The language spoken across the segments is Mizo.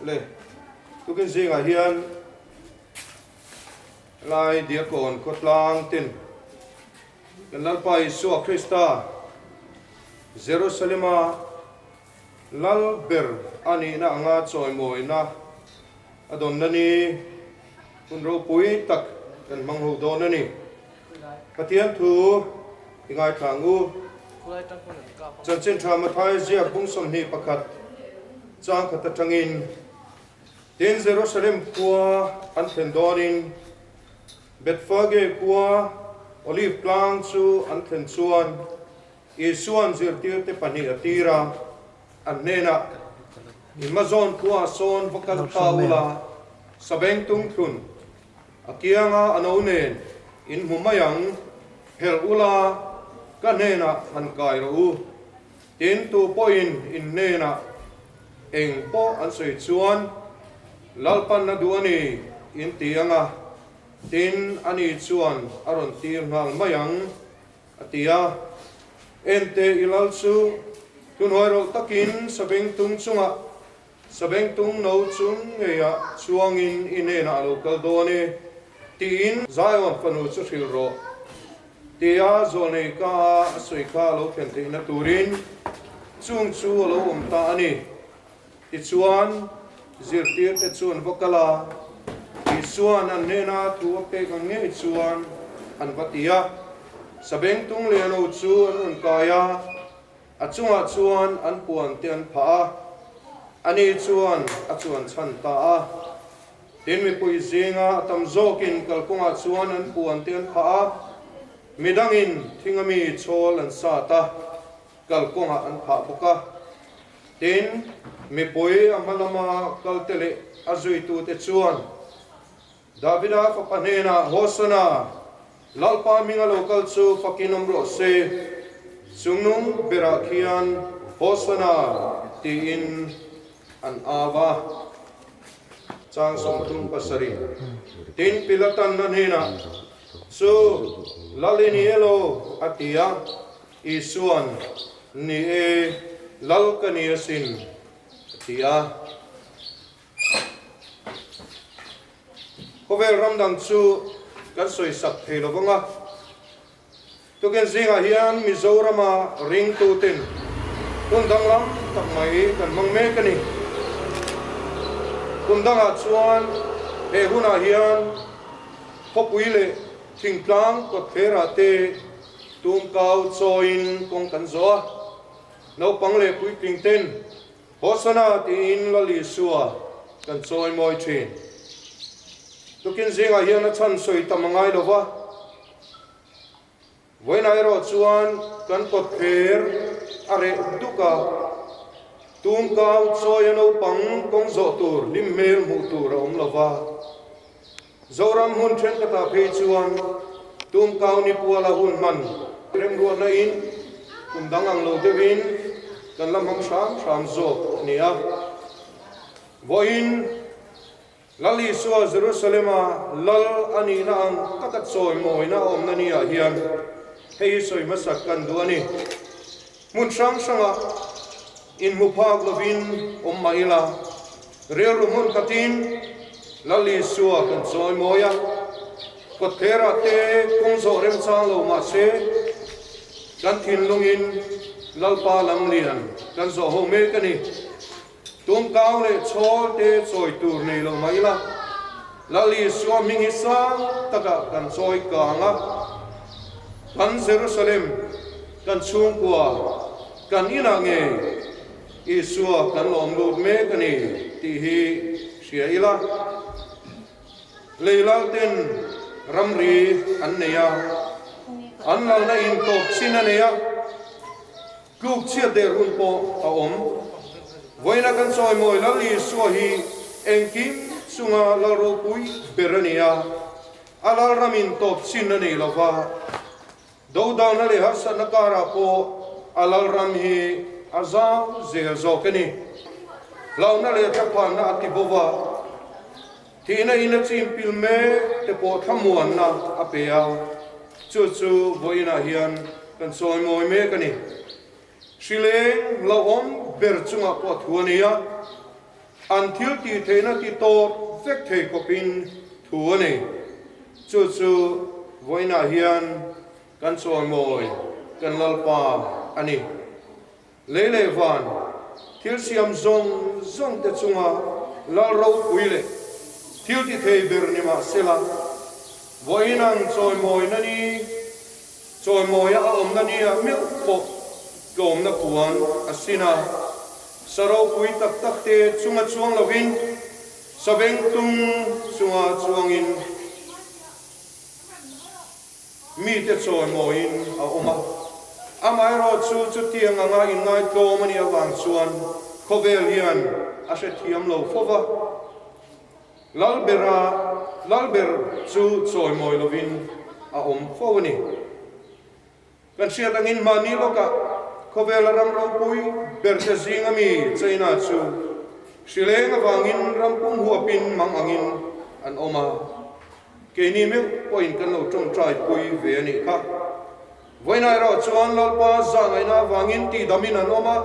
Le, tukin zingah hian lai Diakon khawtlang ten kan Lalpa Isua Krista Jerusalema Lal ber a nihna anga chawimawina a dawnna ni hun ropui tak kan hmang ho dawn a ni. Pathian thu i ngaithla ang u. Chanchin tha Mathai ziak bung 21 chang khat atangin, Tin, Jerusalem khua an thlen dawnin Bethphage khua Olive tlang chu an thlen chuan Isua'n zirtirte pahnih a tir a, an hnenah, I hmazawn khuaah sawn va kal ta ula, sabengtung thlun A kianga a no nen in hmu mai ang, phelh ula ka hnenah han kai rawh u. Tin, tu pawhin in hnenah eng pawh an sawi chuan, Lalpan a duh a ni, in ti ang a, tin, ani chuan a rawn tir nghal mai ang, a ti a. Ente i lal chu thunhuai rawlh takin sabengtung chungah Sabengtung no chung ngeiah chuangin i hnenah a lo kal dawn e, tiin Zion fanu chu hrilh rawh, tia zawlnei ka a a sawi kha a lo thlen theihna turin chung chu a lo awm ta a ni. Tichuan, zirtirte chu an va kal a, Isua'n an hnena thu a pek ang ngei chuan an va ti a. Sabengtung leh a no chu an rawn kai a. A chungah chuan an puan te an phah a, ani chuan a chuan chhan ta a. Tin, mipui zinga a tam zawkin kalkawngah chuan an puan te an phah a, midangin thinga mi chhawl an sat a, kalkawngah an phah bawk a. Tin, mipui a hma lama kalte leh a zuitute chuan Davida fapa hnenah, Hosana! Lalpa hminga lo kal chu fakin awm rawh se, chungnung berah khian Hosana! tiin an au a. Chang 37. Tin, Pilatan a hnenah, Chu, Lal i ni elo? a ti a. Isua'n, Ni e, Lal ka ni asin, a ti a. Khawvel ram dang chu kan sawi sak thei lo vang a, tukin zingah hian Mizorama ringtuten hun danglam tak mai kan hmang mek a ni. Kum dangah chuan he hunah hian khawpui leh thingtlang kawtthlerah te tumkau chawiin kawng kan zawh a, naupang leh puitling ten Hosana tiin Lal Isua kan chawi mawi thin. Tukin zingah hian a chhan sawi tam a ngai lo va, vawiinah erawh chuan kan kawtthler a reh duk a, tumkau chawi a naupang kawng zawh tur hlim hmel hmuh tur a awm lo va. Zoram hmun thenkhatah phei chuan tumkau ni puala hun hman remruatna in kum dang ang lo deuhin kan la hmang hram hram zawk a ni a. Vawiin Lal Isua Jerusalema Lal a nihna ang taka chawimawina a awmna ni ah hian hei hi sawi hmasak kan duh a ni. Hmun hrang hrangah inhmu phak lovin awm mah ila, rilru hmun khatin Lal Isua kan chawi mawi a, kawtthlerah te kawng zawh remchang lo mah se, kan thinlungin Lalpa lam lian kan zawh ho mek a ni. Tumkau leh chhawl te chawi tur nei lo mah ila, Lal Isua hming hi sang takah kan chawi kang a, kan Jerusalem, kan chhungkua, kan inah ngei Isua kan lawm lut mek a ni tih hi hria ila. Lei lal ten ramri an nei a, an lalna intawp chin a nei a. Tluk chhiat der hun pawh a awm. Vawiina kan chawimawi Lal Isua hi engkim chunga Lal ropui ber a ni a, a Lal ramin tawp chin a nei lo va, dodalna leh harsatna karah pawh a Lal ram hi a zau zel zawk a ni. Hlauhna leh thlaphanna a ti bo va, thihna in a chim pil mek te pawh thlamuanna a pe a, chu chu vawiinah hian kan chawimawi mek a ni. Hrileng hlauhawm ber chungah pawh thu a ni a. An thil tih theihna ti tawp vek thei khawpin thu a nei. Chu chu vawiinah hian kan chawimawi kan Lalpa a ni. Lei leh van thil siam zawng zawng te chunga Lal ropui leh thil ti thei ber ni mah sela, vawiin ang chawimawina ni, chawimawia a awmna nia meuh pawh tlawmna puan a sin a, sa ropui tak tak te chunga chuang lovin sabengtung chunga chuangin mite chawimawiin a awm a. Amaherawhchu chutiang anga inngaihtlawm a nih avang chuan khawvel hian a hrethiam lo fo va. Lalbera Lalber chu chawimawi lovin a awm fo a ni. Kan hriat angin mahni lawkah khawvela ram ropui berte zinga mi China chu hrileng avangin ram pum huapin mang angin an awm a, keini meuh pawhin kan lo tawngtai pui ve a nih kha. Vawiinah erawh chuan Lalpa zahngaihna avangin tidamin an awm a,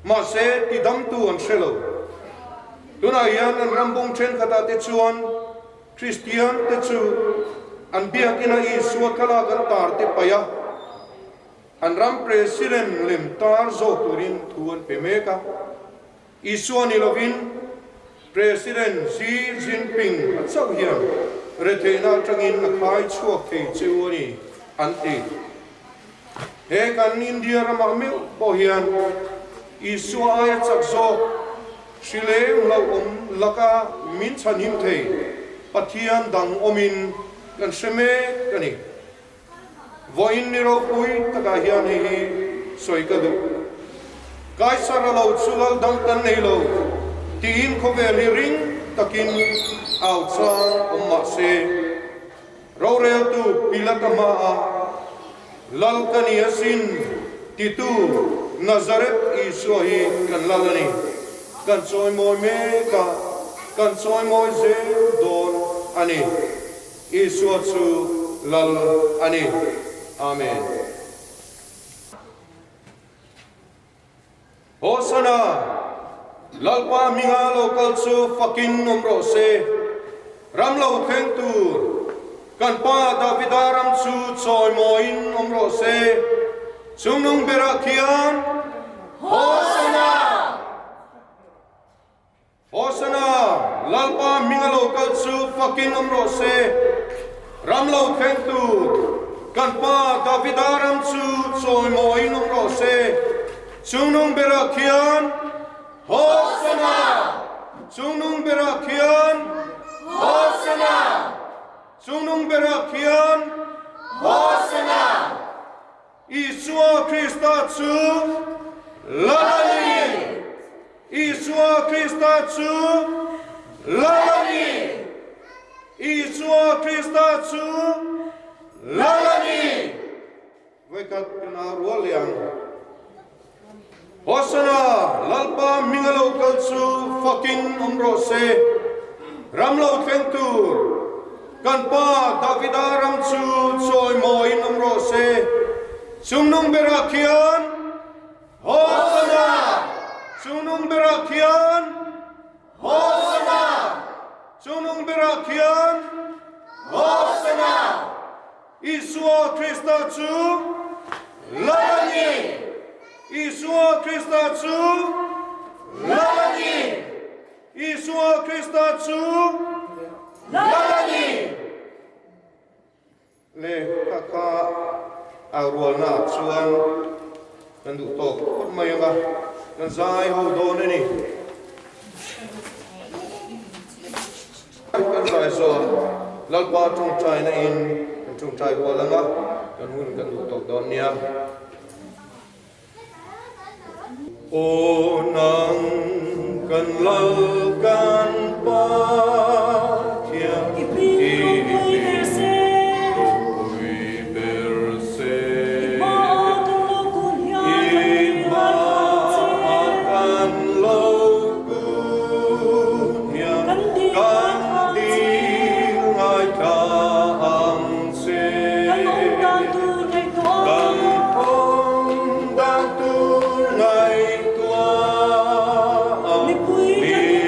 mahse tidamtu an hre lo. Tunah hian an ram bung thenkhatah te chuan Kristian te chu an biakina Isua thlalak an tar te paih a, an ram President lem tar zawk turin thu an pe mek a. Isua ni lovin President Xi Jinping a chauh hian retheihna atangin a khai chhuak thei cheu a ni, an ti. He kan India ramah meuh pawh hian Isua aia chak zawk hri leng hlauhawm laka min chhanhim thei Pathian dang awmin kan hre mek a ni. Vawiin ni ropui takah hian hei hi sawi ka duh. Kaisara lo chu lal dang kan nei lo tiin khawvel hi ring takin au chang awm mah se, Roreltu Pilata hmaah Lal ka ni asin titu Nazareth Isua hi kan lal a ni. Kan chawimawi mek a, kan chawimawi zel dawn a ni. Isua chu Lal a ni. Amen. Hosana! Lalpa hminga lo kal chu fakin awm rawh se. Ram lo thleng tur kan pa Davida ram chu chawimawiin awm rawh se. Chungnung berah khian Hosana! Hosana! Lalpa hminga lo kal chu fakin awm rawh se. Ram lo thleng tur kan pa Davida ram chu chawimawiin awm rawh se. Chungnung berah khian Hosana! Chungnung berah khian Hosana! Chungnung berah khian Hosana! Isua Krista chu Lal a ni! Isua Krista chu Lal a ni! Isua Krista chu Lal a ni! Vawikhat kan au rual leh ang. Hosana! Lalpa hminga lo kal chu fakin awm rawh se. Ram lo thleng tur kan pa Davida ram chu chawimawiin awm rawh se. Chungnung berah khian Hosana! Chungnung berah khian Hosana! Chungnung berah khian Hosana! Isua Krista chu Lal a ni! Isua Krista chu Lal a ni! Isua Krista chu Lal a ni! Le kha kha au rualna ah chuan kan duh tawk phawt mai ang a, kan zai ho dawn a ni. Kan zai zawh Lalpa tawngtaina in kan tawngtai hual ang a, kan hun kan duh tawk dawn nia. Aw nang kan Lal kan Pathian i hming ropui ber se. I hmaah kan lo kun hian kan dil ngaithla ang che. Kan awm dan tur ngaihtuah ang. Mipui kan.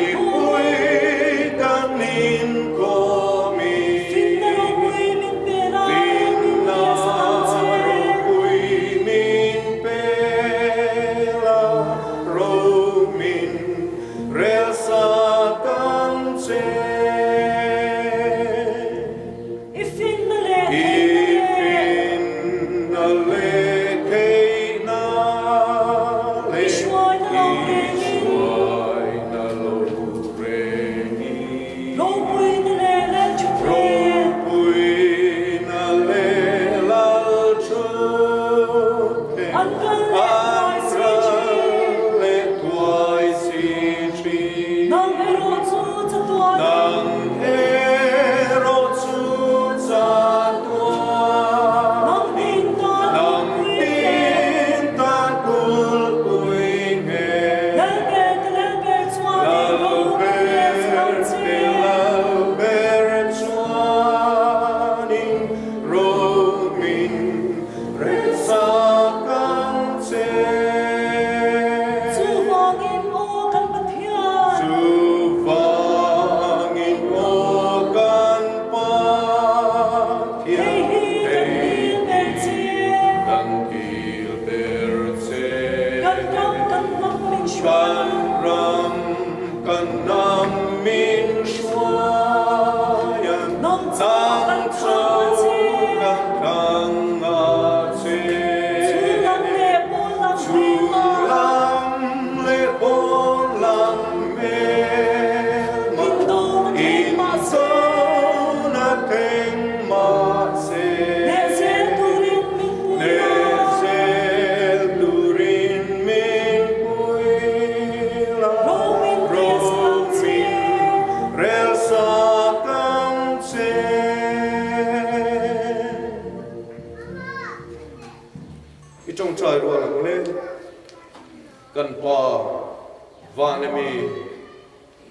Kan ram kan hnam min hruai a, nang chauh kan thlang a che. Chhung lam leh pawn lam hmel mah indona thleng mah se. Hneh zel turin min pui la, romin rel sak ang che. I tawngtai rual ang le, kan Pa van ami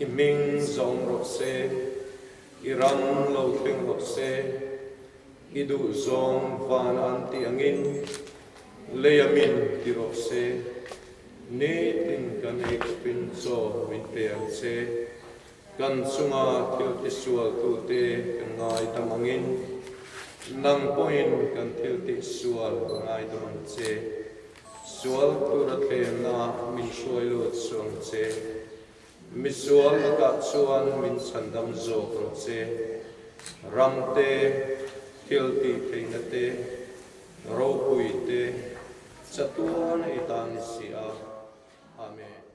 i hming zawm rawh se, i ram lo thleng rawh se, I duh zawng van an tih angin lei a min ti rawh se, nitin kan ei khawpin chaw min pe ang che. Kan chunga thil tisual tute kan ngaidam angin nang pawhin kan thil tihsual ngaidam ang che. Sual tura thlemna min hruai lut suh ang che. Misual lakah chuan min chhandam zawk ang che. Ram te, thil tih theihna te, ropui te, chatuan i ta ni si a. Amen.